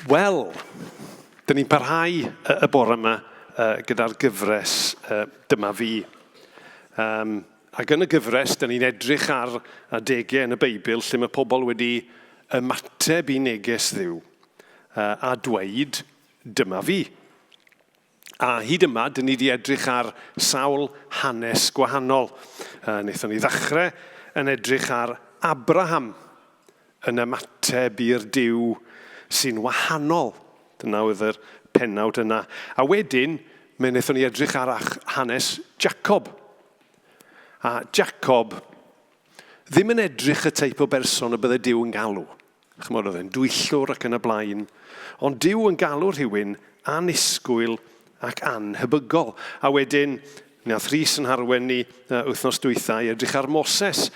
Wel, dyn ni'n parhau y bore yma gyda'r gyfres Dyma Fi. Um, ac yn y gyfres, dyn ni'n edrych ar adegau yn y Beibl lle mae pobl wedi ymateb i neges Dduw a dweud, dyma fi. A hyd yma, dyn ni wedi edrych ar sawl hanes gwahanol. Wnaethon ni ddechrau yn edrych ar Abraham, yn ymateb i'r Duw sy'n wahanol. Dyna oedd yr pennawd yna. A wedyn, mi wnaethon ni edrych ar hanes Jacob. A Jacob ddim yn edrych y teip o berson y bydde Duw yn galw. Chymod, oedd e'n dwyllwr ac yn y blaen. Ond Duw yn galw rhywun annisgwyl ac anhebygol. A wedyn, Nath Rhys yn harwen ni wythnos dwytha i edrych ar Moses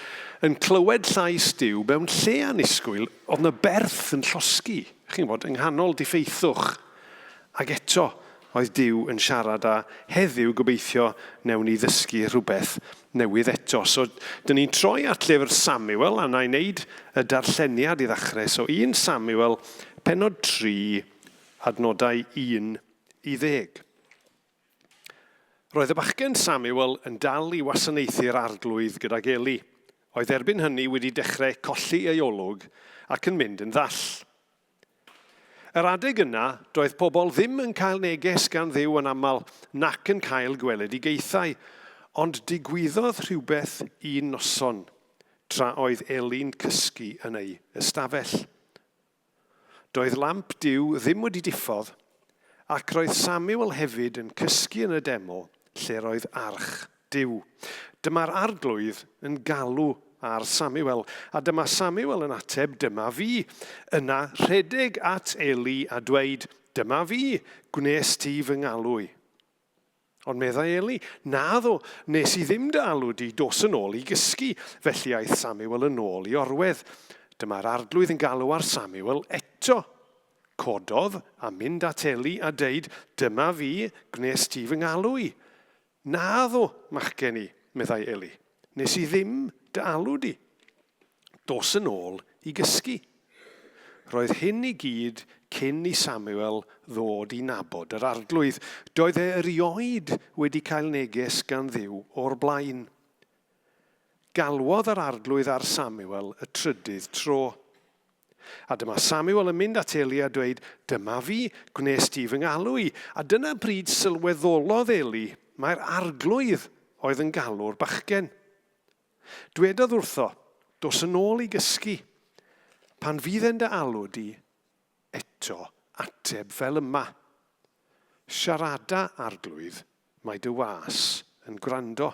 yn clywed llais Duw mewn lle annisgwyl, oedd 'na berth yn llosgi, chi'n gwybod, yng nghanol diffeithwch. Ac eto, oedd Duw yn siarad a heddiw gobeithio newn ni ddysgu rhywbeth newydd eto. So, dyn ni'n troi at lyfr Samuel a na i wneud y darlleniad i ddechrau. So, 1 Samuel, penod 3, adnodau 1 i 10. Roedd y bachgen Samuel yn dal i wasanaethu'r arglwydd gydag Eli, oedd erbyn hynny wedi dechrau colli ei olwg ac yn mynd yn ddall. Yr adeg yna, doedd pobl ddim yn cael neges gan Dduw yn aml, nac yn cael gweledigaethau, ond digwyddodd rhywbeth un noson, tra oedd Eli'n cysgu yn ei ystafell. Doedd lamp Duw ddim wedi diffodd, ac roedd Samuel hefyd yn cysgu yn y deml lle roedd arch Duw. Dyma'r arglwydd yn galw ar Samuel, a dyma Samuel yn ateb, Dyma fi. Yna rhedeg at Eli a dweud, Dyma fi, gwnes ti fy ngalw i. Ond meddai Eli, Naddo, nes i ddim dy alw di, dos yn ôl i gysgu. Felly aeth Samuel yn ôl i orwedd. Dyma'r arglwydd yn galw ar Samuel eto. Cododd a mynd at Eli a deud, Dyma fi, gwnes ti fy ngalw i. Naddo, machgen i, meddai Eli, nes i ddim dy alw di. Dos yn ôl i gysgu. Roedd hyn i gyd cyn i Samuel ddod i nabod yr arglwydd. Doedd e erioed wedi cael neges gan Dduw o'r blaen. Galwodd yr arglwydd ar Samuel y trydydd tro. A dyma Samuel yn mynd at Eli a dweud, Dyma fi, gwnes di fy ngalw i. A dyna pryd sylweddolodd Eli mai'r arglwydd oedd yn galw'r bachgen. Dwedodd wrtho, Dos yn ôl i gysgu. Pan fydd e'n dy alw di, eto, ateb fel yma. Siarada, Arglwydd, mae dy was yn gwrando.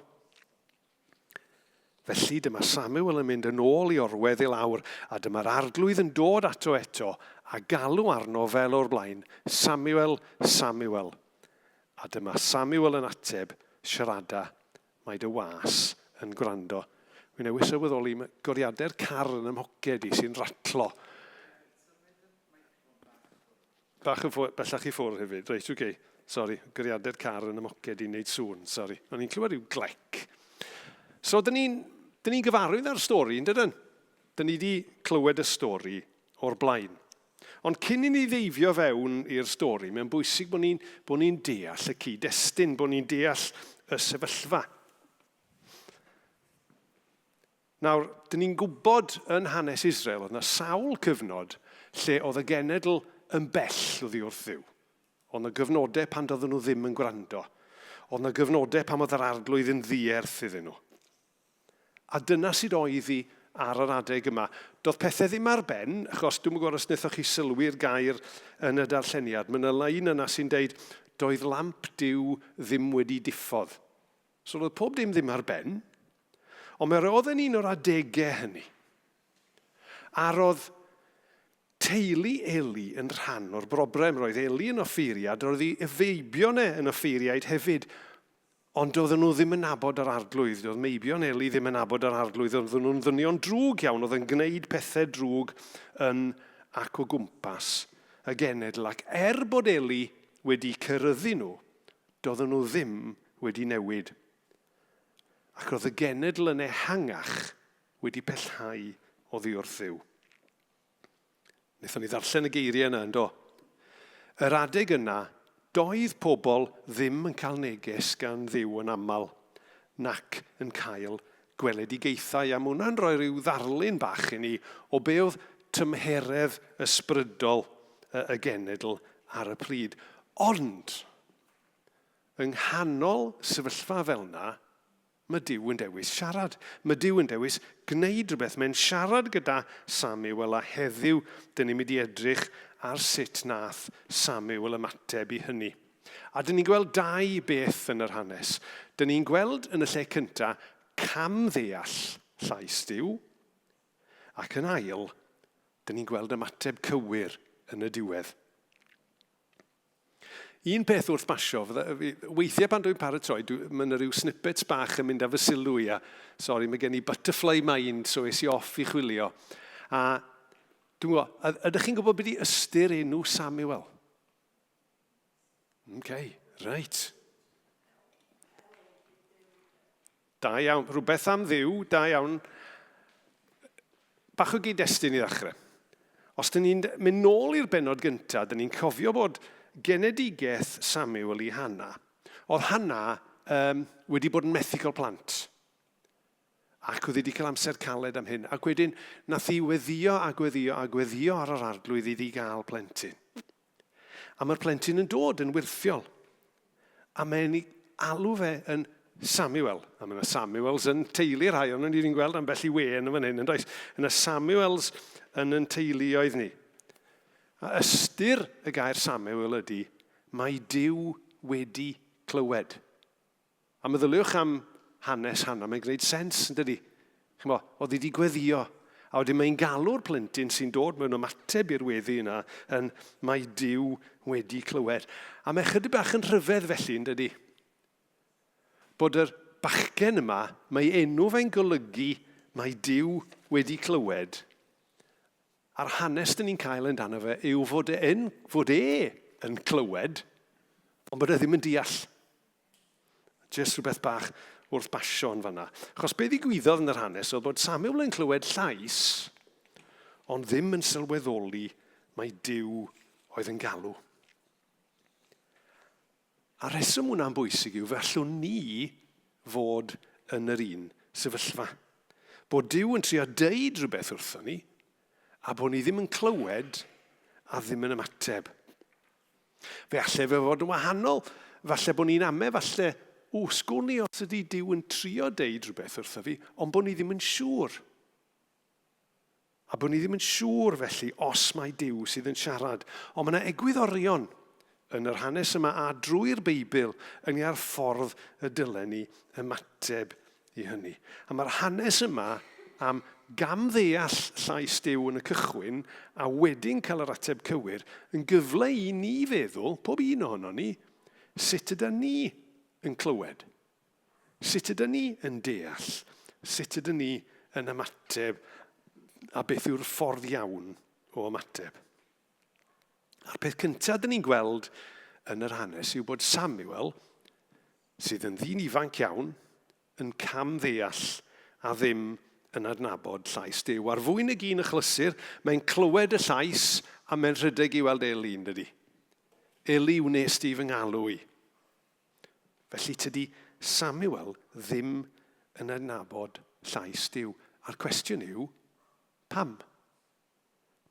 Felly dyma Samuel yn mynd yn ôl i orwedd i lawr, a dyma'r Arglwydd yn dod ato eto, a galw arno fel o'r blaen, Samuel, Samuel. A dyma Samuel yn ateb, Siarada, Mae dy was yn gwrando. Wi newydd sylweddoli, mae goriadau'r car yn 'y mhoced i sy'n ratlo. Bach yn bellach i ffwrdd hefyd. Reit, oce. Okay. Sori, goriadau'r car yn 'y mhoced i'n neud sŵn, sori. O'n i'n clywed rhyw glec. So, dyn ni'n ni gyfarwydd â'r stori, yn dydyn? Dyn ni wedi clywed y stori o'r blaen. Ond cyn i ni ddeifio fewn i'r stori, mae'n bwysig bod ni'n bod ni'n deall y cyd-destun, bod ni'n deall y sefyllfa. Nawr, dyn ni'n gwybod yn hanes Israel, oedd yna sawl cyfnod lle oedd y genedl yn bell oddi wrth Dduw. Oedd yna gyfnodau pan doedden nhw ddim yn gwrando. Oedd yna gyfnodau pan oedd yr arglwydd yn ddierth iddyn nhw. A dyna sut oedd hi ar yr adeg yma. Doedd pethau ddim ar ben, achos dwi'm yn gwybod os wnaethoch chi sylwi'r gair yn y darlleniad. Mae yna lein yna sy'n deud, doedd lamp Duw ddim wedi diffodd. So doedd pob dim ddim ar ben. Ond mi oedd yn un o'r adegau hynny. A roedd teulu Eli yn rhan o'r broblem. Roedd Eli yn offeiriad, roedd ei feibion e yn offeiriaid hefyd. Ond doedden nhw ddim yn nabod yr arglwydd. Doedd meibion Eli ddim yn nabod yr arglwydd. Oedden nhw'n ddynion drwg iawn, oedd yn gwneud pethau drwg yn ac o gwmpas y genedl. Ac er bod Eli wedi ceryddu nhw, doedden nhw ddim wedi newid. Ac roedd y genedl yn ehangach wedi pellhau oddi wrth Dduw. Wnaethon ni ddarllen y geiriau yna, yndo? Yr adeg yna, doedd pobl ddim yn cael neges gan Dduw yn aml, nac yn cael gweledigaethau, a mae hwnna'n rhoi rhyw ddarlun bach i ni o be oedd tymheredd ysbrydol y genedl ar y pryd. Ond, yng nghanol sefyllfa fel yna, Mae Duw yn dewis siarad. Mae Duw yn dewis gwneud rhywbeth. Mae'n siarad gyda Samuel a heddiw dyn ni'n mynd i edrych ar sut nath Samuel ymateb i hynny. A dyn ni'n gweld dau beth yn yr hanes. Dyn ni'n gweld yn y lle cyntaf camddeall llais Duw, ac yn ail, dyn ni'n gweld ymateb cywir yn y diwedd. Un peth wrth basio, weithiau pan dwi'n paratoi, dwi, mae yna rhyw snippets bach yn mynd â fy sylw i, a sori, mae gen i butterfly mind, so es i off i chwilio. A dwi'n gwybod, ydych chi'n gwybod beth i ystyr enw Samuel? OK, reit. Da iawn. Rhywbeth am Dduw, da iawn. Bach o gyd-destun i ddechrau. Os dyn ni'n mynd nôl i'r bennod gyntaf, dyn ni'n cofio bod genedigaeth Samuel i Hannah. Oedd Hannah um, wedi bod yn methu cael plant. Ac oedd wedi cael amser caled am hyn. Ac wedyn, nath hi weddio a gweddio a gweddio ar yr arglwydd iddi gael plentyn. A mae'r plentyn yn dod yn wyrthiol. A mae'n ei alw fe yn Samuel. A mae yna Samuels yn teulu rhai o'n ni wedi'n gweld ambell i wên yn fan hyn, yn does? Yna Samuels yn yn teuluoedd ni. A ystyr y gair Samuel ydy, mae Duw wedi clywed. A meddyliwch am hanes Hannah, mae'n gwneud sens, yn dydy? Chimod, oedd hi wedi gweddio, a wedyn mae'n galw'r plentyn sy'n dod mewn ymateb i'r weddi yna yn mae Duw wedi clywed. A mae chydig bach yn rhyfedd felly, yn dydy? Bod yr bachgen yma, mae enw fe'n golygu mae Duw wedi clywed, a'r hanes dyn ni'n cael amdano fe yw fod e yn, fod e yn clywed, ond bod e ddim yn deall. Jyst rhywbeth bach wrth basio yn fanna. Achos be ddigwyddodd yn yr hanes oedd bod Samuel yn clywed llais, ond ddim yn sylweddoli mai Duw oedd yn galw. A rheswm hwnna'n bwysig yw fe allwn ni fod yn yr un sefyllfa. Bod Duw yn trio deud rhywbeth wrthon ni, a bod ni ddim yn clywed a ddim yn ymateb. Fe alle fe fod yn wahanol. Falle bod ni'n ame, falle, o, sgwn i os ydy Duw yn trio deud rhywbeth wrtho fi, ond bod ni ddim yn siŵr. A bod ni ddim yn siŵr felly os mai Duw sydd yn siarad. Ond mae yna egwyddorion yn yr hanes yma a drwy'r Beibl ynglyn â'r ffordd y dylen ni ymateb i hynny. A mae'r hanes yma am gamddeall llais Duw yn y cychwyn a wedyn cael yr ateb cywir yn gyfle i ni feddwl, pob un ohonon ni, sut ydyn ni yn clywed? Sut ydyn ni yn deall? Sut ydyn ni yn ymateb? A beth yw'r ffordd iawn o ymateb? A'r peth cyntaf dyn ni'n gweld yn yr hanes yw bod Samuel, sydd yn ddyn ifanc iawn, yn camddeall a ddim yn adnabod llais Duw. Ar fwy nag un achlysur, mae'n clywed y llais a mae'n rhedeg i weld Eli, yn dydi? Eli, wnes di fy ngalw i. Felly tydi Samuel ddim yn adnabod llais Duw. A'r cwestiwn yw, pam?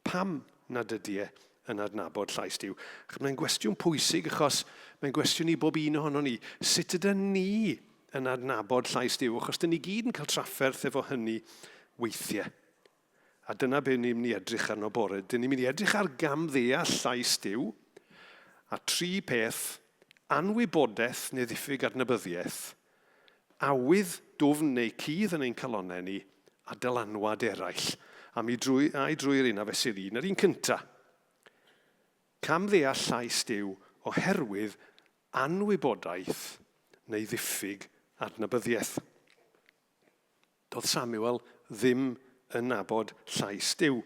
Pam nad ydy e yn adnabod llais Duw? Ac mae'n gwestiwn pwysig achos mae'n gwestiwn i bob un ohonon ni. Sut ydyn ni yn adnabod llais Duw? Achos dyn ni gyd yn cael trafferth efo hynny weithiau. A dyna be ni'n mynd i edrych arno bore. Dyn ni'n mynd i edrych ar gamddeall llais Duw a tri peth, anwybodaeth neu ddiffyg adnabyddiaeth, Awydd dwfn neu cudd yn ein calonnau ni, a dylanwad eraill. A mi drwy, ai drwy'r un a fesul un. Yr un cynta. Camddeall llais Duw oherwydd anwybodaeth neu ddiffyg adnabyddiaeth. Doedd Samuel ddim yn nabod llais Duw.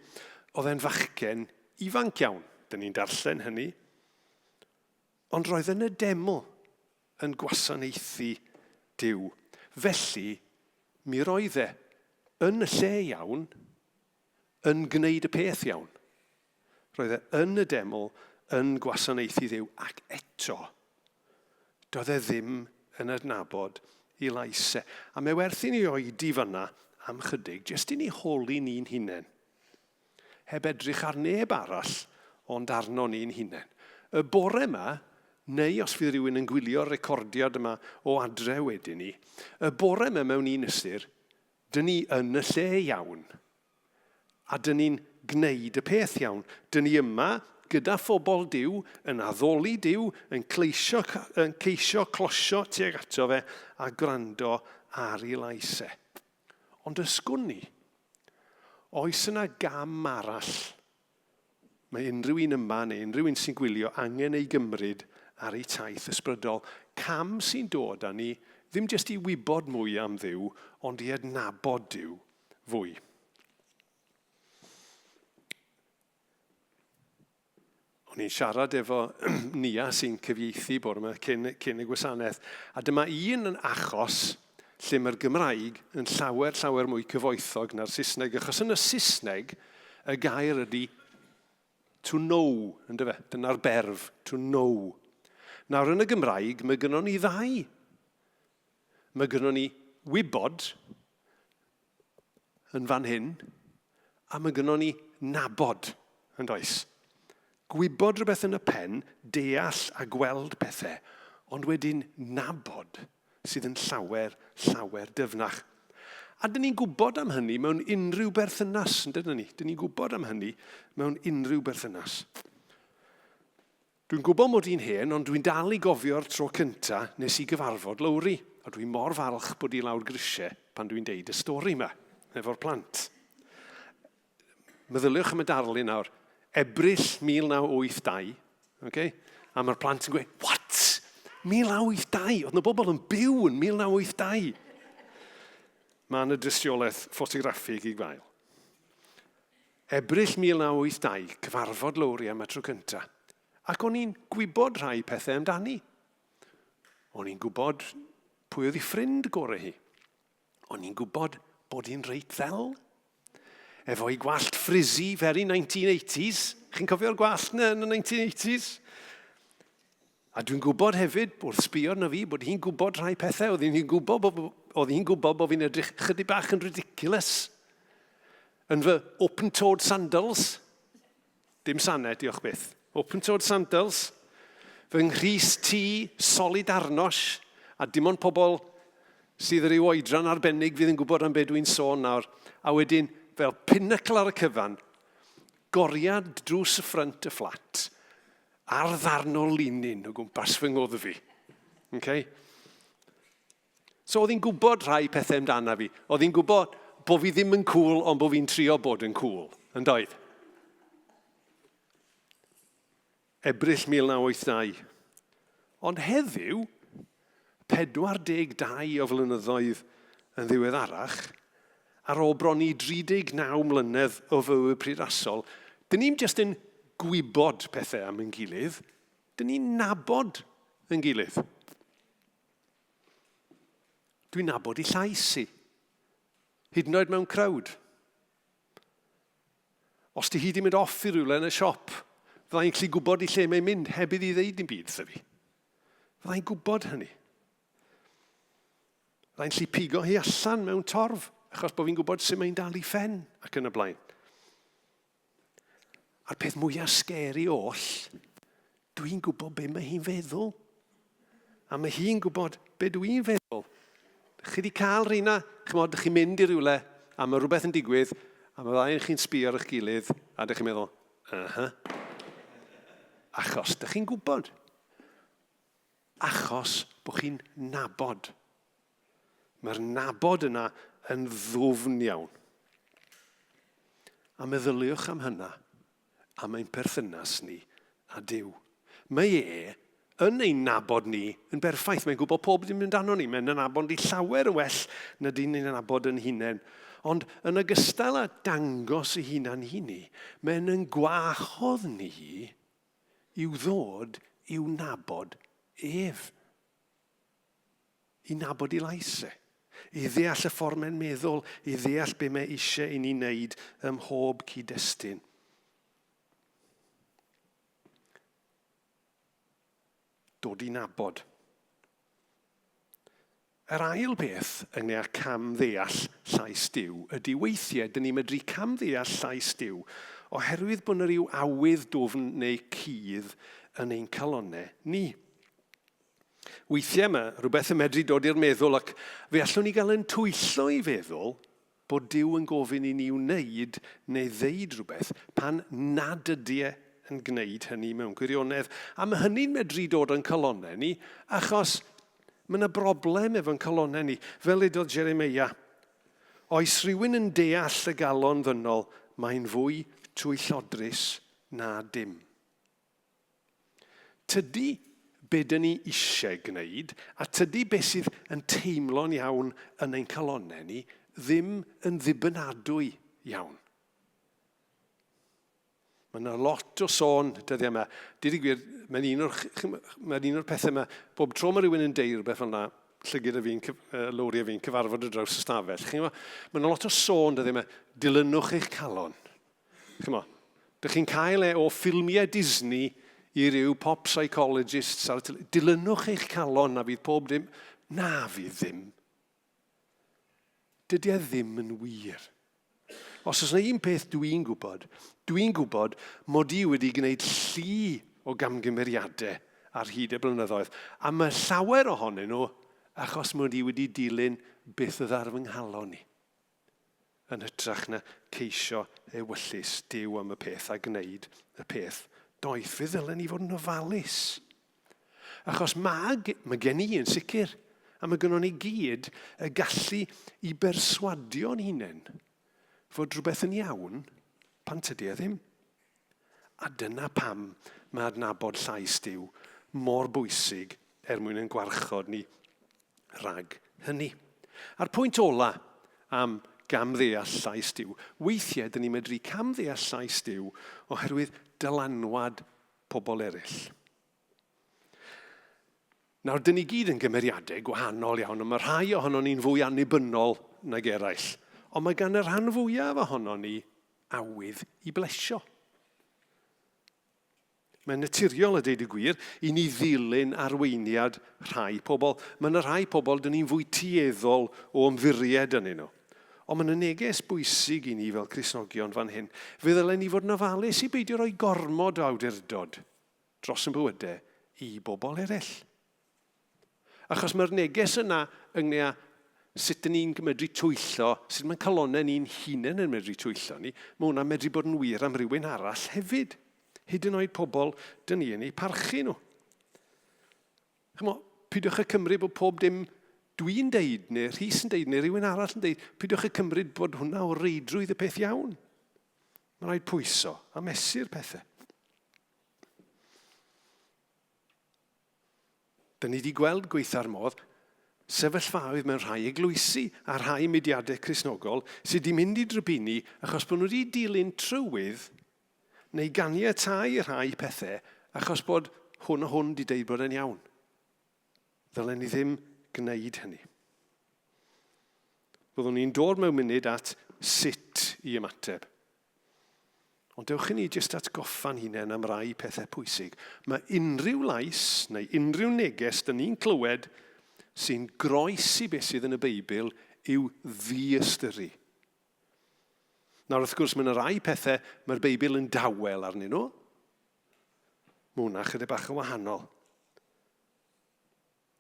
Oedd e'n fachgen ifanc iawn. Dyn ni'n darllen hynny. Ond roedd yn y deml yn gwasanaethu Duw. Felly, mi roedd e yn y lle iawn, yn gwneud y peth iawn. Roedd e yn y deml yn gwasanaethu Dduw ac eto doedd e ddim yn adnabod ei lais e. A mae werth i ni oedi fanna am chydig, jyst i ni holi ni'n hunain. Heb edrych ar neb arall ond arno ni'n hunain. Y bore yma, neu os fydd rhywun yn gwylio'r recordiad yma o adre wedyn ni, y bore yma mewn un ystyr, dyn ni yn y lle iawn. A dyn ni'n gwneud y peth iawn. Dyn ni yma gyda phobl Duw, yn addoli Duw, yn, cleisio, yn ceisio closio tuag ato fe a gwrando ar ei lais e. Ond ysgwn ni, oes yna gam arall mae unrhyw un yma neu unrhyw un sy'n gwylio angen ei gymryd ar eu taith ysbrydol? Cam sy'n dod â ni ddim jyst i wybod mwy am Dduw, ond i adnabod Duw fwy. O'n i'n siarad efo Nia sy'n cyfieithu bore yma cyn, cyn y gwasanaeth, a dyma un yn achos lle mae'r Gymraeg yn llawer, llawer mwy cyfoethog na'r Saesneg, achos yn y Saesneg, y gair ydy to know, ynddo fe? Dyna'r berf, to know. Nawr yn y Gymraeg, mae gynnon ni ddau. Mae gynnon ni wybod, yn fan hyn, a mae gynnon ni nabod, yn does? Gwybod rhywbeth yn y pen, deall a gweld pethau, ond wedyn nabod sydd yn llawer, llawer dyfnach. A dyn ni'n gwybod am hynny mewn unrhyw berthynas, yn dydyn ni? Dyn ni'n gwybod am hynny mewn unrhyw berthynas. Dwi'n gwybod mod i'n hen, ond dwi'n dal i gofio'r tro cynta nes i gyfarfod Lowri, a dwi mor falch bod i lawr grisiau pan dwi'n deud y stori yma, efo'r plant. Meddyliwch am y darlun nawr. Ebrill 1982, okay? A mae'r plant yn gweud, what? 1982? Oedd yna bobl yn byw yn 1982. Mae yna dystiolaeth ffotograffig i gael. Ebrill 1982, cyfarfod Lowri am y tro cynta, ac o'n i'n gwybod rhai pethau amdani. O'n i'n gwybod pwy oedd ei ffrind gore hi. O'n i'n gwybod bod hi'n reit ddel. Efo'i gwallt frizzy, very 1980s. Chi'n cofio'r gwallt na yn y 1980s? A dwi'n gwybod hefyd, wrth sbio arno fi, bod hi'n gwybod rhai pethau. Oedd hi'n gwybod bod, oedd hi'n gwybod bod fi'n edrych chydig bach yn ridiculous. Yn fy open-toed sandals. Dim sanau, diolch byth. Open-toed sandals. Fy nghrys T, solid arnos. A dim ond pobl sydd rhyw oedran arbennig fydd yn gwybod am be dwi'n sôn nawr. A wedyn, fel pinnacle ar y cyfan, goriad drws y ffrynt y fflat ar ddarn o linyn o gwmpas fy ngwddf i. Okay? So oedd hi'n gwybod rhai pethau amdana fi. Oedd hi'n gwybod bod fi ddim yn cool, ond bod fi'n trio bod yn cool. Yn doedd? Ebrill 1982. Ond heddiw, 42 o flynyddoedd yn ddiweddarach, ar ôl bron i 39 mlynedd o fywyd priodasol, dyn ni'm jyst yn gwybod pethau am ein gilydd, dyn ni'n nabod yn gilydd. Dwi'n nabod i llais i, hyd yn oed mewn crowd. Os di hi di mynd off i rywle yn y siop, fydda i'n gallu gwybod i lle mae'n mynd heb iddi ddeud dim byd wrtha fi. Fydda i'n gwybod hynny. Fydda i'n gallu pigo hi allan mewn torf, achos bod fi'n gwybod sut mae'n dal i ffen ac yn y blaen. A'r peth mwyaf scary oll, dwi'n gwybod be mae hi'n feddwl. A mae hi'n gwybod be dwi'n feddwl. Chi wedi cael rheina, chymod, chi'n mynd i rywle, a mae rhywbeth yn digwydd, a mae ddau chi'n sbio ar eich gilydd, a dych chi'n meddwl, uh -huh. Achos, dych chi'n gwybod. Achos bod chi'n nabod. Mae'r nabod yna yn ddwfn iawn. A meddyliwch am hynna, am ein perthynas ni â Duw. Mae e yn ein nabod ni yn berffaith. Mae'n gwybod pob dim amdano ni. Mae'n nabod ni llawer yn well na dyn ni'n nabod yn hunain. Ond yn ogystal â dangos ei hunan i ni, mae'n yn gwahodd ni i'w ddod i'w nabod ef. I nabod ei lais e. I ddeall y ffordd mae'n meddwl, i ddeall be mae eisiau i ni wneud ym mhob cyd-destun. Dod i nabod. Yr ail beth ynglŷn â camddeall llais Duw ydy weithiau dyn ni'n medru camddeall llais Duw oherwydd bod yna ryw awydd dwfn neu cudd yn ein calonnau ni. Weithiau mae rhywbeth yn medru dod i'r meddwl ac fe allwn ni gael yn twyllo i feddwl bod Duw yn gofyn i ni wneud neu ddeud rhywbeth pan nad ydy e yn gwneud hynny mewn gwirionedd. A mae hynny'n medru dod o'n calonnau ni, achos mae yna broblem efo'n calonnau ni. Fel udodd Jeremeia, oes rhywun yn deall y galon ddynol, mae'n fwy twyllodrus na dim. Tydi be dyn ni eisiau gwneud, a tydi be sydd yn teimlo'n iawn yn ein calonnau ni, ddim yn ddibynadwy iawn. Mae yna lot o sôn dyddiau yma. Dweud y gwir, mae'n un o'r, mae'n un o'r pethau yma, bob tro mae rhywun yn deud rhywbeth fel yna, llygyd a fi'n, Lowri a fi'n cyfarfod ar draws y stafell. Chi'n gwybod, mae yna lot o sôn dyddiau yma, dilynwch eich calon. Chimod, dych chi'n cael e o ffilmiau Disney i ryw pop psychologists ar y tele. Dilynwch eich calon na fydd pob dim. Na fydd ddim. Dydy e ddim yn wir. Os oes yna un peth dwi'n gwybod, dwi'n gwybod mod i wedi gwneud llu o gamgymeriadau ar hyd y blynyddoedd, a mae llawer ohonyn nhw achos mod i wedi dilyn beth oedd ar fy nghalon i. yn hytrach na ceisio ewyllys Duw am y peth a gwneud y peth doeth. Fe ddylen ni fod yn ofalus. Achos mae, mae gen i yn sicr, a mae gynnon ni gyd y gallu i berswadio'n hunain fod rhywbeth yn iawn pan tydi e ddim. A dyna pam mae adnabod llais Duw mor bwysig er mwyn ein gwarchod ni rhag hynny. A'r pwynt ola am gamddeall llais Duw. Weithiau, dyn ni'n medru camddeall llais Duw oherwydd dylanwad pobl eraill. Nawr, dyn ni gyd yn gymeriadau gwahanol iawn, ond mae rhai ohonon ni'n fwy annibynnol nag eraill. Ond mae gan y rhan fwyaf ohonon ni awydd i blesio. Mae'n naturiol, a deud y gwir, i ni ddilyn arweiniad rhai pobl. Mae yna rhai pobl dyn ni'n fwy tueddol o ymddiried ynddyn nhw. Ond mae yna neges bwysig i ni fel Cristnogion fan hyn. Fe ddylen ni fod yn ofalus i beidio rhoi gormod o awdurdod dros yn bywydau i bobl eraill. Achos mae'r neges yna ynglyn â sut dyn ni'n medru twyllo, sut mae'n calonnau ni'n hunain yn medru twyllo ni, mae hwnna'n medru bod yn wir am rywun arall hefyd. Hyd yn oed pobl dyn ni yn eu parchu nhw. Chymod, peidiwch â cymryd bod pob dim dwi'n deud, neu Rhys yn deud, neu rhywun arall yn deud, peidiwch â cymryd bod hwnna o reidrwydd y peth iawn. Mae'n rhaid pwyso a mesur pethau. Dyn ni wedi gweld gweitha'r modd sefyllfaoedd mewn rhai eglwysi a rhai mudiadau Cristnogol sydd wedi mynd i drybini achos bod nhw wedi dilyn trywydd neu ganiatáu rhai pethau achos bod hwn a hwn wedi deud bod e'n iawn. Ddylen ni ddim gwneud hynny. Byddwn ni'n dod mewn munud at sut i ymateb. Ond dewch i ni jyst atgoffa'n hunain am rai pethau pwysig. Mae unrhyw lais neu unrhyw neges dyn ni'n clywed sy'n groes i beth sydd yn y Beibl i'w ddiystyru. Nawr wrth gwrs mae yna rai pethau mae'r Beibl yn dawel arnyn nhw. Mae hwnna chydig bach yn wahanol.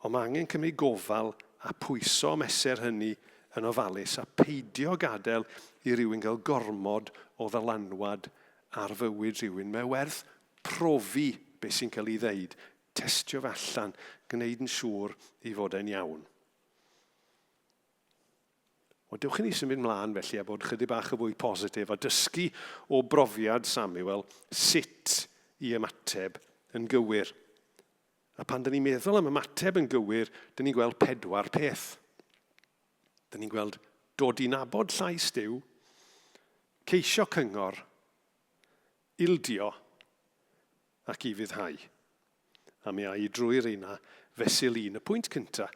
Ond mae angen cymryd gofal a pwyso a mesur hynny yn ofalus a peidio gadael i rywun gael gormod o ddylanwad ar fywyd rhywun. Mae werth profi beth sy'n cael ei ddeud, testio fe allan, gwneud yn siŵr ei fod e'n iawn. Wel, dewch i ni symud mlaen felly a bod chydig bach y fwy positif a dysgu o brofiad Samuel sut i ymateb yn gywir. A pan dyn ni'n meddwl am ymateb yn gywir, dyn ni'n gweld pedwar peth. Dyn ni'n gweld dod i nabod llais Duw, ceisio cyngor, ildio ac i fuddhau. A mi a i drwy reina fesul un. Y pwynt cyntaf,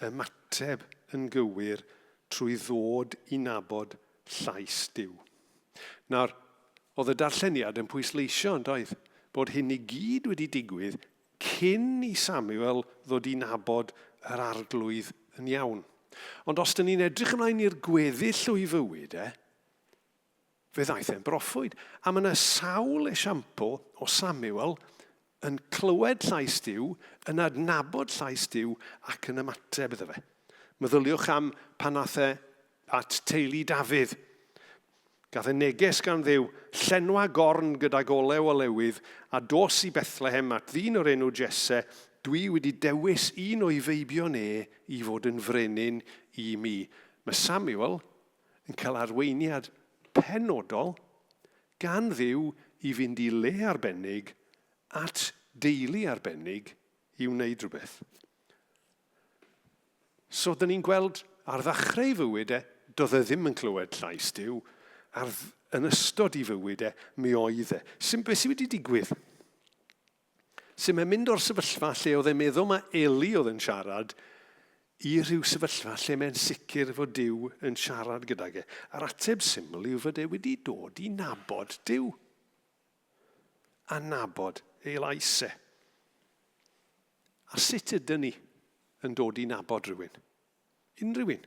ymateb yn gywir trwy ddod i nabod llais Duw. Nawr, oedd y darlleniad yn pwysleisio, yn doedd, bod hyn i gyd wedi digwydd cyn i Samuel ddod i nabod yr arglwydd yn iawn. Ond os dyn ni'n edrych ymlaen i'r gweddill o'i fywyd e, fe ddaeth e'n broffwyd. A mae yna sawl esiampl o Samuel yn clywed llais Duw, yn adnabod llais Duw ac yn ymateb iddo fe. Meddyliwch am pan aeth e at teulu Dafydd. Gath e neges gan Dduw, llenwa gorn gydag olew olewydd, a dos i Bethlehem at ddyn o'r enw Jesse, dwi wedi dewis un o'i feibion e i fod yn frenin i mi. Mae Samuel yn cael arweiniad penodol gan Dduw i fynd i le arbennig at deulu arbennig i wneud rhywbeth. So, dyn ni'n gweld ar ddechrau ei fywyd e, doedd e ddim yn clywed llais Duw. Ar, yn ystod ei fywyd e, mi oedd e. Sy'n, beth sydd wedi digwydd? Sy'n mae'n mynd o'r sefyllfa lle oedd e'n meddwl mae Eli oedd yn siarad i rhyw sefyllfa lle mae'n sicr fod Duw yn siarad gydag e. A'r ateb syml yw fod e wedi dod i nabod Duw. A nabod ei lais e. A sut ydyn ni yn dod i nabod rhywun? Unrhyw un.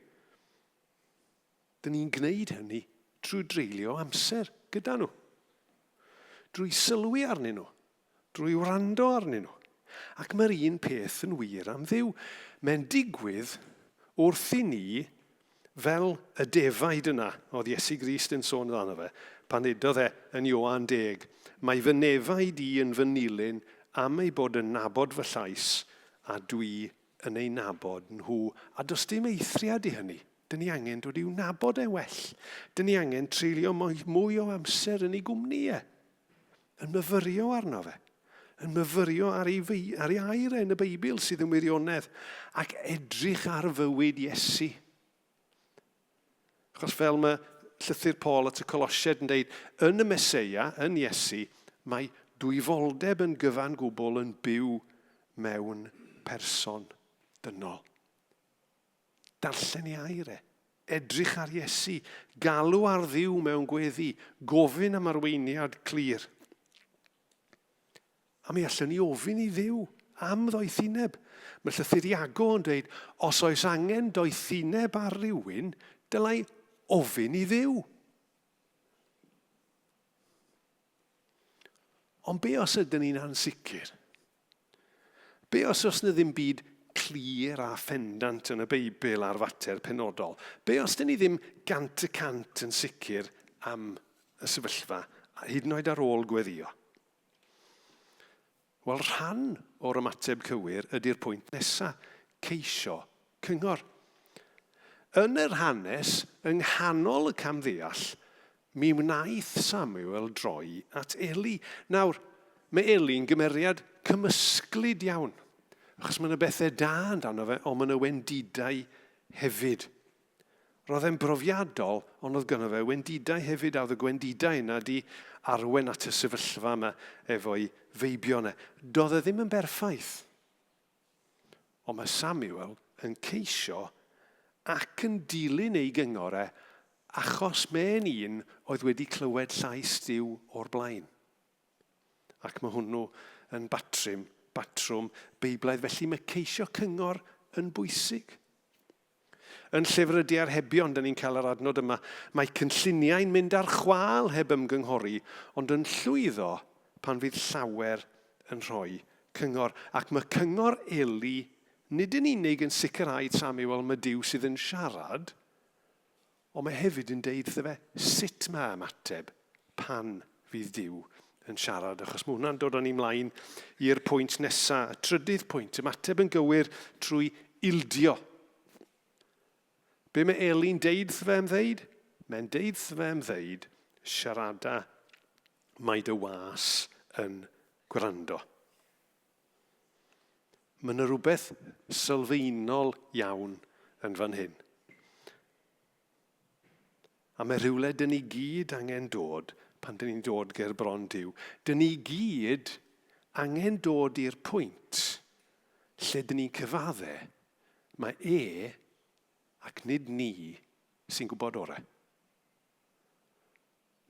Dyn ni'n gwneud hynny trwy dreulio amser gyda nhw. Drwy sylwi arnyn nhw. Drwy wrando arnyn nhw. Ac mae'r un peth yn wir am Dduw. Mae'n digwydd wrth i ni Fel y defaid yna oedd Iesu Grist yn sôn amdano fe, pan ddudodd e yn Ioan deg, Mae fy nefaid i yn fy nilyn am eu bod yn nabod fy llais, a dwi yn eu nabod nhw. A does dim eithriad i hynny. Dyn ni angen dod i'w nabod e'n well. Dyn ni angen treulio mwy o amser yn ei gwmni e. Yn myfyrio arno fe. Yn myfyrio ar ei, ar ei air e yn y Beibl sydd yn wirionedd. Ac edrych ar fywyd Iesu. Achos fel mae llythyr Paul at y Colosiaid yn dweud, yn y Meseia, yn Iesu, mae dwyfoldeb yn gyfan gwbl yn byw mewn person dynol. Darllen ei air e. Edrych ar Iesu. Galw ar Dduw mewn gweddi. Gofyn am arweiniad clir. A mi allwn ni ofyn i Dduw am ddoethineb. Mae llythyr Iago yn dweud, os oes angen doethineb ar rywun, dylai ofyn i Dduw. Ond be os ydyn ni'n ansicr? Be os oes 'na ddim byd clir a phendant yn y Beibl ar fater penodol? Be os dyn ni ddim gant y cant yn sicr am y sefyllfa, hyd yn oed ar ôl gweddïo? Wel, rhan o'r ymateb cywir ydy'r pwynt nesaf, ceisio cyngor. Yn yr hanes, yng nghanol y camddeall, mi wnaeth Samuel droi at Eli. Nawr, mae Eli'n gymeriad cymysglyd iawn, achos mae yna bethau da amdano fe, ond mae yna wendidau hefyd. Roedd e'n brofiadol, ond oedd gynno fe wendidau hefyd, a oedd y gwendidau yna di arwen at y sefyllfa yma efo'i feibion e. Doedd e ddim yn berffaith. Ond mae Samuel yn ceisio ac yn dilyn ei gyngor e achos mae'n un oedd wedi clywed llais Duw o'r blaen. Ac mae hwnnw yn batrym, batrwm Beiblaidd. Felly mae ceisio cyngor yn bwysig. Yn Llyfr y Diarhebion, dyn ni'n cael yr adnod yma, mae cynlluniau'n mynd ar chwâl heb ymgynghori, ond yn llwyddo pan fydd llawer yn rhoi cyngor. Ac mae cyngor Eli nid yn unig yn sicrhau Samuel mae Duw sydd yn siarad, ond mae hefyd yn deud wrtho fe sut mae ymateb pan fydd Duw yn siarad, achos mae hwnna'n dod â ni mlaen i'r pwynt nesaf, y trydydd pwynt, ymateb yn gywir trwy ildio. Be mae Eli'n deud wrtho fe am ddeud? Mae'n deud wrtho fe am ddeud, siarada, mae dy was yn gwrando. Mae yna rhywbeth sylfaenol iawn yn fan hyn. A mae rhywle dyn ni gyd angen dod pan dyn ni'n dod ger bron Duw. Dyn ni gyd angen dod i'r pwynt lle dyn ni'n cyfadde mae e ac nid ni sy'n gwybod orau.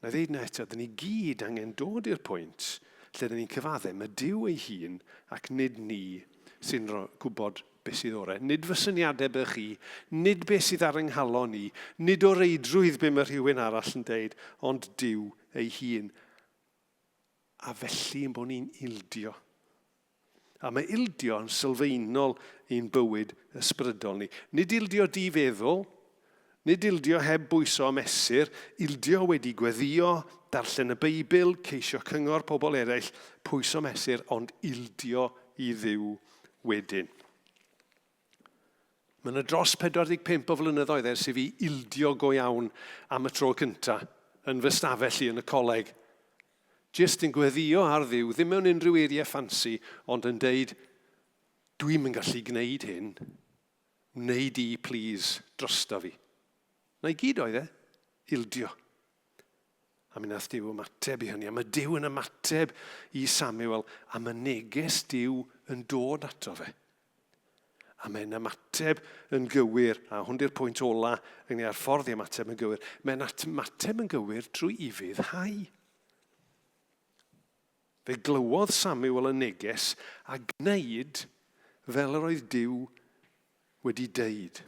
Na i ddeud na eto, dyn ni gyd angen dod i'r pwynt Lle dyn ni'n cyfadde, mae Duw ei hun ac nid ni sy'n gwybod beth sydd orau. Nid fy syniadau bych chi, nid beth sydd ar yng nghalon i, nid o reidrwydd be mae rhywun arall yn deud, ond Duw ei hun. A felly yn bod ni'n ildio. A mae ildio yn sylfaenol i'n bywyd ysbrydol ni. Nid ildio di-feddwl, nid ildio heb bwyso a mesur, ildio wedi gweddïo, darllen y Beibl, ceisio cyngor pobl eraill, pwyso mesur, ond ildio i Dduw wedyn. Mae yna dros 45 o flynyddoedd ers i fi ildio go iawn am y tro cyntaf yn fy stafell i yn y coleg. Jyst yn gweddio ar Dduw, ddim mewn unrhyw eiriau ffansi, ond yn deud, dwi'm yn gallu gwneud hyn, wnei di, plîs, drosto fi. Na i gyd oedd e, ildio. A mi nath Duw ymateb i hynny, a mae Duw yn ymateb i Samuel, a mae neges Duw yn dod ato fe. A mae'n ymateb yn gywir, a hwn di'r pwynt ola ynglyn â'r ffordd i ymateb yn gywir, mae'n ymateb yn gywir trwy ufuddhau. Fe glywodd Samuel y neges a gwneud fel yr oedd Duw wedi deud.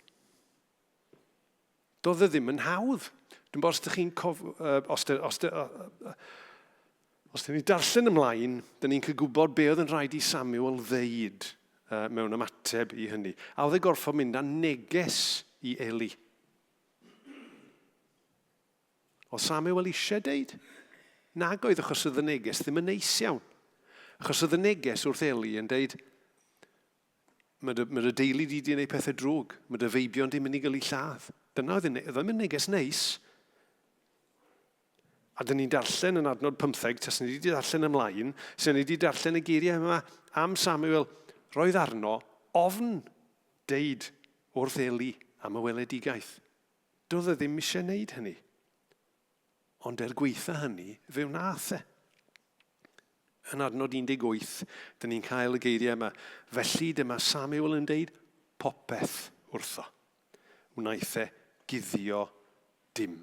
Doedd e ddim yn hawdd. Dwi'n bod os ydych chi'n cof... Uh, os, de, os, de, uh, os dyn ni'n darllen ymlaen, dyn ni'n cael gwybod be oedd yn rhaid i Samuel ddeud uh, mewn ymateb i hynny. A oedd e gorfod mynd â neges i Eli. Oedd Samuel eisiau deud? Nag oedd, achos oedd y neges ddim yn neis iawn. Achos oedd y neges wrth Eli yn deud, Mae dy, mae dy deulu di di wneud pethau drwg. Mae dy feibion di'n mynd i gael eu lladd. Dyna oedd e, ddim yn neges neis. A dyn ni'n darllen yn adnod 15, tas ni wedi darllen ymlaen, sy'n ni wedi darllen y geiriau yma am Samuel, roedd arno ofn deud wrth Eli am y weledigaeth. Doedd e ddim eisiau wneud hynny. Ond er gweitha hynny, fe wnaeth e. Yn adnod 18, dyn ni'n cael y geiriau yma. Felly dyma Samuel yn deud popeth wrtho. Wnaeth e guddio dim.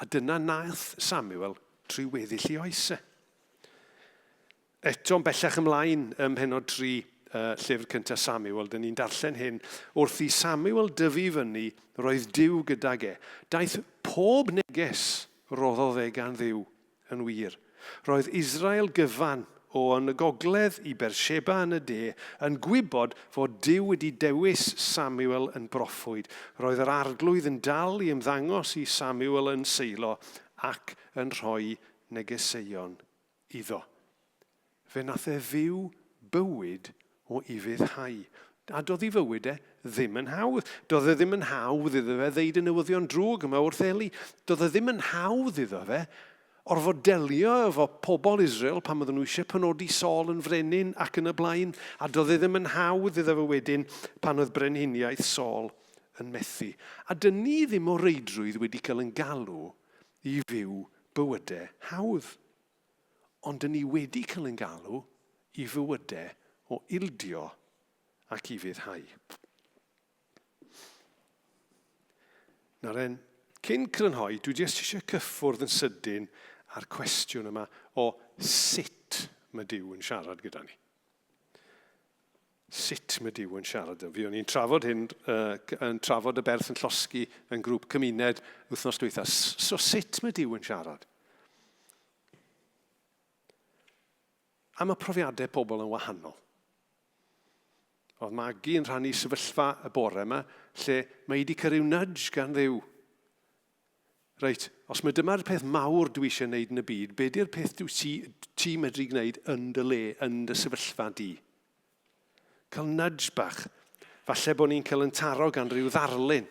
A dyna naeth Samuel trwy weddill ei oes e. Eto'n bellach ymlaen ym mhennod 3 uh, llyfr cyntaf Samuel, dyn ni'n darllen hyn. Wrth i Samuel dyfu fyny, roedd Duw gydag e. Daeth pob neges roddodd e gan Dduw yn wir. Roedd Israel gyfan, o yn y gogledd i Beersheba yn y de, yn gwybod fod Duw wedi dewis Samuel yn broffwyd. Roedd yr Arglwydd yn dal i ymddangos i Samuel yn Seilo ac yn rhoi negeseuon iddo. Fe nath e fyw bywyd o ufuddhau. A doedd ei fywyd e ddim yn hawdd. Doedd e ddim yn hawdd iddo fe ddeud y newyddion drwg yma wrth Eli. Doedd e ddim yn hawdd iddo fe orfod delio efo pobl Israel pan oedden nhw eisiau penodi Saul yn frenin ac yn y blaen. A doedd e ddim yn hawdd iddo fe wedyn pan oedd brenhiniaeth Saul yn methu. A dyn ni ddim o reidrwydd wedi cael yn galw i fyw bywydau hawdd. Ond dyn ni wedi cael ein galw i fywydau o ildio ac ufuddhau. Nawr en, cyn crynhoi, dwi jyst eisiau cyffwrdd yn sydyn â'r cwestiwn yma o sut mae Duw yn siarad gyda ni. Sut mae Duw yn siarad. Fi o'n i'n trafod hyn, uh, yn trafod y berth yn llosgi yn grŵp cymuned wythnos dwytha. So sut mae Duw yn siarad? A mae profiadau pobl yn wahanol. Oedd Maggie yn rhannu sefyllfa y bore yma lle mae hi wedi cael rhyw nudge gan Dduw. Reit, os mae dyma'r peth mawr dwi eisiau gwneud yn y byd, be di'r peth dwi ti, ti medru gwneud yn dy le, yn dy sefyllfa di? Cael nudge bach. Falle bod ni'n cael yn taro gan ryw ddarlun.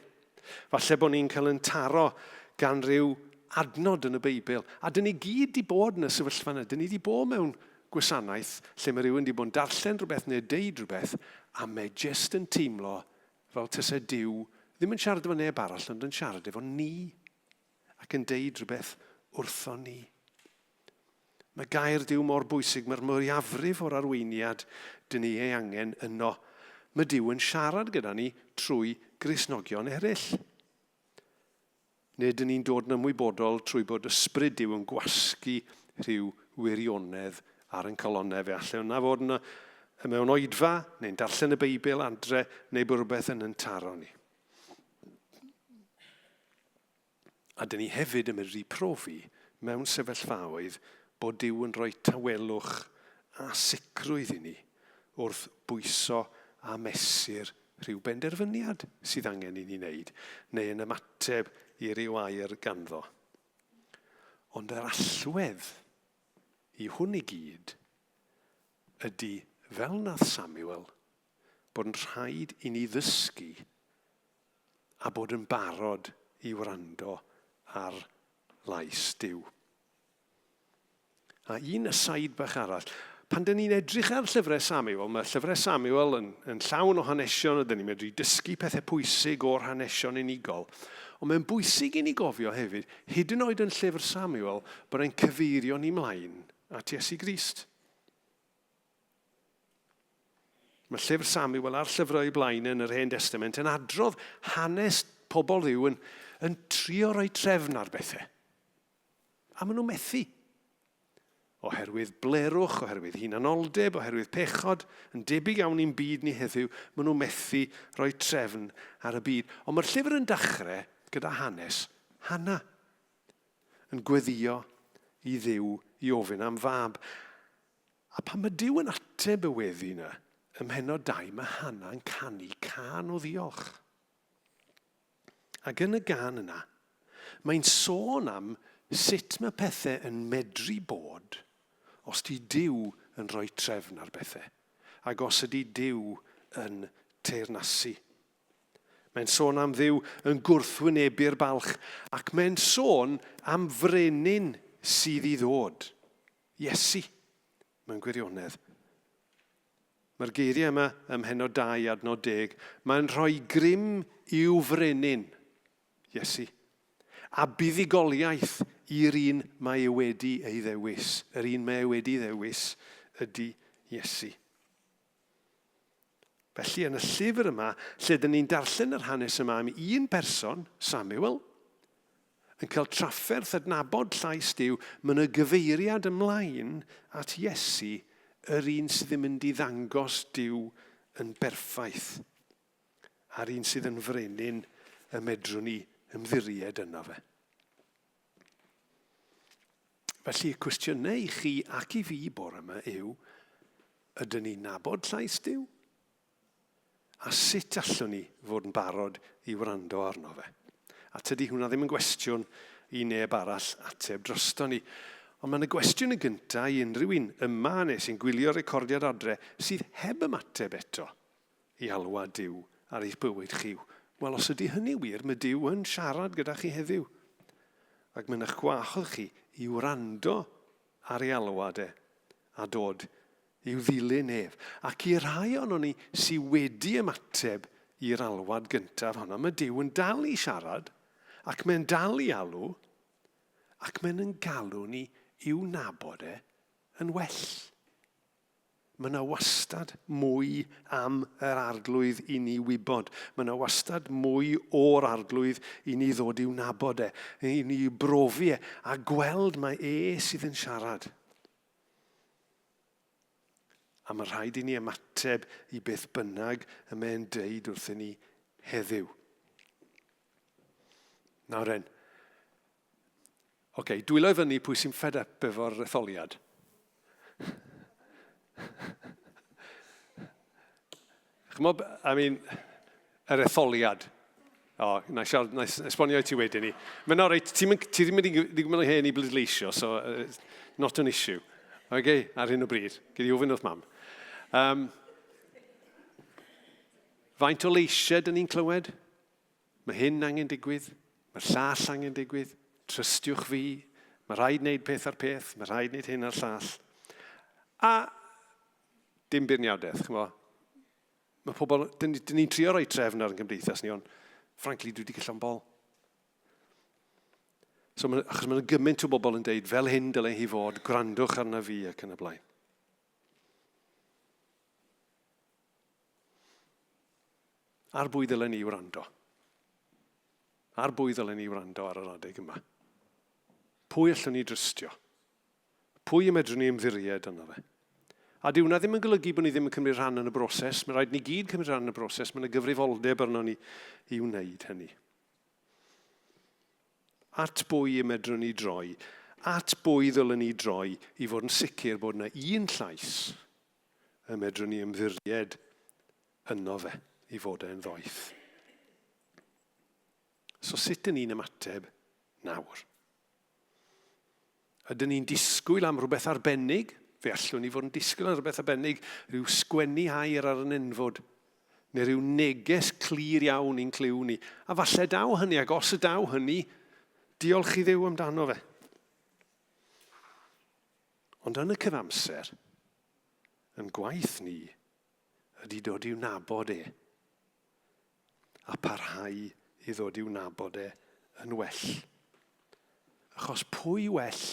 Falle bod ni'n cael yn taro gan ryw adnod yn y Beibl. A dyn ni gyd di bod yn y sefyllfa yna. Dyn ni di bod mewn gwasanaeth lle mae rhywun di bod yn darllen rhywbeth neu deud rhywbeth a mae jyst yn teimlo Fel tase Duw ddim yn siarad efo neb arall ond yn siarad efo ni ac yn deud rhywbeth wrthon ni. Mae gair Duw mor bwysig, mae'r mwyafrif o'r arweiniad dyn ni ei angen yno. Mae Duw yn siarad gyda ni trwy Gristnogion eraill. Neu dyn ni'n dod yn ymwybodol trwy bod ysbryd Duw yn gwasgu rhyw wirionedd ar ein calonnau. Fe allai hwnna fod yn, mewn oedfa, neu'n darllen y Beibl adre, neu bod rhywbeth yn yn taro ni. A dyn ni hefyd yn medru profi mewn sefyllfaoedd bod Duw yn rhoi tawelwch a sicrwydd i ni wrth bwyso a mesur rhyw benderfyniad sydd angen i ni wneud, neu yn ymateb i ryw air ganddo. Ond yr allwedd i hwn i gyd ydy, fel nath Samuel, bod yn rhaid i ni ddysgu a bod yn barod i wrando ar lais Duw. A un aside bach arall, pan dyn ni'n edrych ar llyfrau Samuel, mae llyfrau Samuel yn, yn llawn o hanesion a dyn ni'n medru dysgu pethau pwysig o'r hanesion unigol. Ond mae'n bwysig i ni gofio hefyd, hyd yn oed yn llyfr Samuel, bod e'n cyfeirio ni mlaen at Iesu Grist. Mae llyfr Samuel a'r llyfrau o'i blaen yn yr Hen Destament yn adrodd hanes pobl Dduw yn, yn trio rhoi trefn ar bethau. A maen nhw'n methu. Oherwydd blerwch, oherwydd hunanoldeb, oherwydd pechod, yn debyg iawn i'n byd ni heddiw, maen nhw'n methu rhoi trefn ar y byd. Ond mae'r llyfr yn dechrau gyda hanes Hannah. Yn gweddio i Dduw i ofyn am fab. A pan mae Duw yn ateb y weddi yna, ym mhennod 2, mae Hannah yn canu cân o ddiolch. Ac yn y gân yna, mae'n sôn am sut mae pethau yn medru bod os di Duw yn rhoi trefn ar bethau, ac os ydy Duw yn teyrnasu. Mae'n sôn am Dduw yn gwrthwynebu'r balch, ac mae'n sôn am frenin sydd i ddod. Iesu, mewn gwirionedd. Mae'r geiriau yma ym mhennod 2 adnod 10, mae'n rhoi grym i'w frenin, Iesu, a buddugoliaeth i'r un mae e wedi ei ddewis. Yr un mae e wedi ddewis ydy Iesu. Felly, yn y llyfr yma, lle dyn ni'n darllen yr hanes yma am un person, Samuel, yn cael trafferth adnabod llais Duw, mae yna gyfeiriad ymlaen at Iesu, yr un sydd yn mynd i ddangos Duw yn berffaith, a'r un sydd yn frenin y medrwn ni ymddiried yno fe. Felly, y cwestiynau i chi ac i fi bore yma yw, ydyn ni'n nabod llais Duw? A sut allwn ni fod yn barod i wrando arno fe? A tydi hwnna ddim yn gwestiwn i neb arall ateb drosto ni. Ond mae'n y gwestiwn y gyntaf i unrhyw un yma neu sy'n gwylio'r recordiad adre sydd heb ymateb eto i alwad Duw ar eich bywyd chi. Wel, os ydy hynny wir, mae Duw yn siarad gyda chi heddiw. Ac mae'n eich gwahodd chi i wrando ar ei alwad e a dod i'w ddilyn ef. Ac i rai ohonon ni sydd wedi ymateb i'r alwad gyntaf honno, mae Duw yn dal i siarad ac mae'n dal i alw ac mae'n yn galw ni i'w nabod e yn well. Mae yna wastad mwy am yr Arglwydd i ni wybod. Mae yna wastad mwy o'r Arglwydd i ni ddod i'w nabod e, i ni brofi e, a gweld mae e sydd yn siarad. A mae rhaid i ni ymateb i beth bynnag y mae'n deud wrthyn ni heddiw. Nawr en, Oce, dwylo i fyny pwy sy'n fed up efo'r etholiad. Chymod, I mean, yr etholiad. O, na i siarad, na i esbonio i ti wedyn ni. Mae'n o reit, ti'n ti ddim yn ddigon hen i bleidleisio, so not an issue. OK, ar hyn o bryd. Gyd i ofyn wrth mam. Um, faint o leisiau dyn ni'n clywed? Mae hyn angen digwydd, mae'r llall angen digwydd, trystiwch fi, mae rhaid wneud peth ar peth, mae rhaid wneud hyn a'r llall. A dim beirniadaeth, chymod. Mae pobl, dyn, dyn ni'n trio rhoi trefn ar yn gymdeithas ni, ond frankly, dwi wedi gallu'n bol. So, ma, achos mae'n gymaint o bobl yn deud, fel hyn dylai hi fod, gwrandwch arna fi ac yn y blaen. Ar bwy ddylen ni wrando? Ar bwy ddylen ni wrando ar yr adeg yma? Pwy allwn ni drystio? Pwy y medrwn ni ymddiried yno fe? A dyw hwnna ddim yn golygu bod ni ddim yn cymryd rhan yn y broses. Mae rhaid ni gyd cymryd rhan yn y broses. Mae yna gyfrifoldeb arno ni i wneud hynny. At bwy y medrwn ni droi? At bwy ddylwn ni droi i fod yn sicr bod yna un llais y medrwn ni ymddiried yno fe i fod e'n ddoeth? So sut dyn ni'n ymateb nawr? Ydyn ni'n disgwyl am rhywbeth arbennig? Fe allwn ni fod yn disgwyl am rhywbeth arbennig, rhyw sgwennu air ar y nenfwd, neu rhyw neges clir iawn i'n clyw ni. A falle daw hynny, ac os y daw hynny, diolch i Dduw amdano fe. Ond yn y cyfamser, yn gwaith ni ydy dod i'w nabod e. a parhau i ddod i'w nabod e yn well. Achos pwy well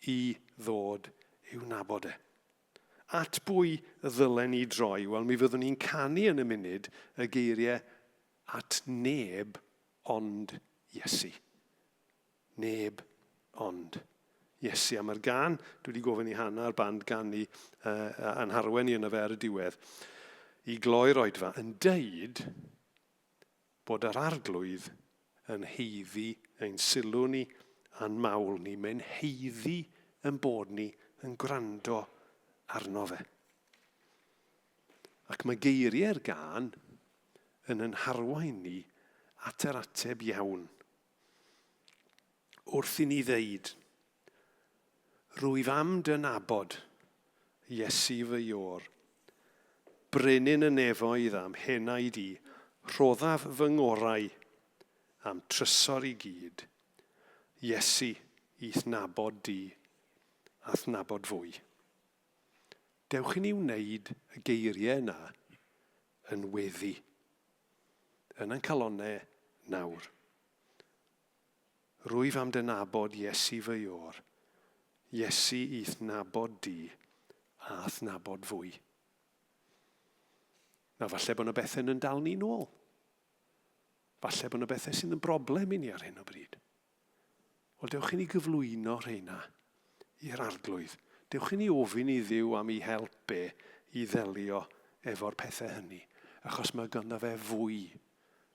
i ddod i'w nabod e? At bwy ddylen ni droi? Wel, mi fyddwn ni'n canu yn y munud y geiriau at neb ond Iesu. Neb ond Iesu. A mae'r gan, dwi wedi gofyn i Hannah a'r band ganu uh, a'n harwen i yna fe ar y diwedd, i gloi'r oedfa, yn deud bod yr arglwydd yn heiddi ein sylw ni a'n mawl ni. Mae'n heiddi yn bod ni yn gwrando arno fe. Ac mae geiriau'r gân yn yn harwain ni at yr ateb iawn. Wrth i ni ddeud, Rwyf am dy nabod, Iesu fy Iôr. Brenin y nefoedd a'm henaid i, rhoddaf fy ngorau a'm trysor i gyd, Iesu, i'th nabod di, a'th nabod fwy. Dewch i ni wneud y geiriau yna yn weddi. Yn ein calonnau nawr. Rwyf am dy nabod, Iesu fy Iôr, Iesu i'th nabod di, a'th nabod fwy. Na, falle bod yna bethau yn dal ni nôl. Falle bod yna bethau sydd yn broblem i ni ar hyn o bryd. Wel, dewch i ni gyflwyno rheina i'r Arglwydd. Dewch i ni ofyn i Dduw am ei help e i ddelio efo'r pethau hynny, achos mae ganddo fe fwy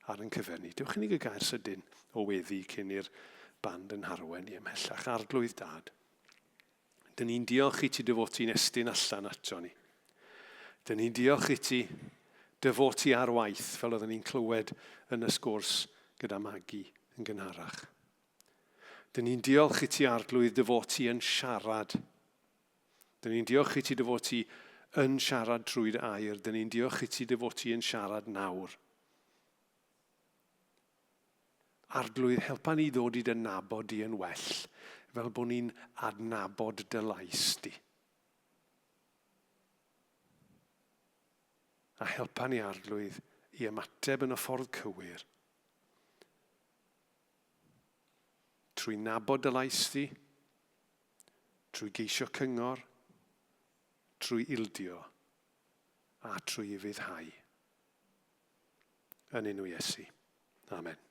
ar ein cyfer ni. Dewch i ni gael gair sydyn o weddi cyn i'r band yn harwen ni ymhellach. Arglwydd Dad, dyn ni'n diolch i ti dy fod ti'n estyn allan ato ni. Dyn ni'n diolch i ti dy fod ti ar waith, fel oedden ni'n clywed yn y sgwrs gyda Maggie yn gynharach. Dyn ni'n diolch i ti, Arglwydd, dy fod ti yn siarad. Dyn ni'n diolch i ti dy fod ti yn siarad trwy dy air. Dyn ni'n diolch i ti dy fod ti yn siarad nawr. Arglwydd, helpa ni ddod i dy nabod di yn well, fel bod ni'n adnabod dy lais di. A helpa ni, Arglwydd, i ymateb yn y ffordd cywir. Trwy nabod dy lais di, trwy geisio cyngor, trwy ildio, a trwy ufuddhau. Yn enw Iesu. Amen.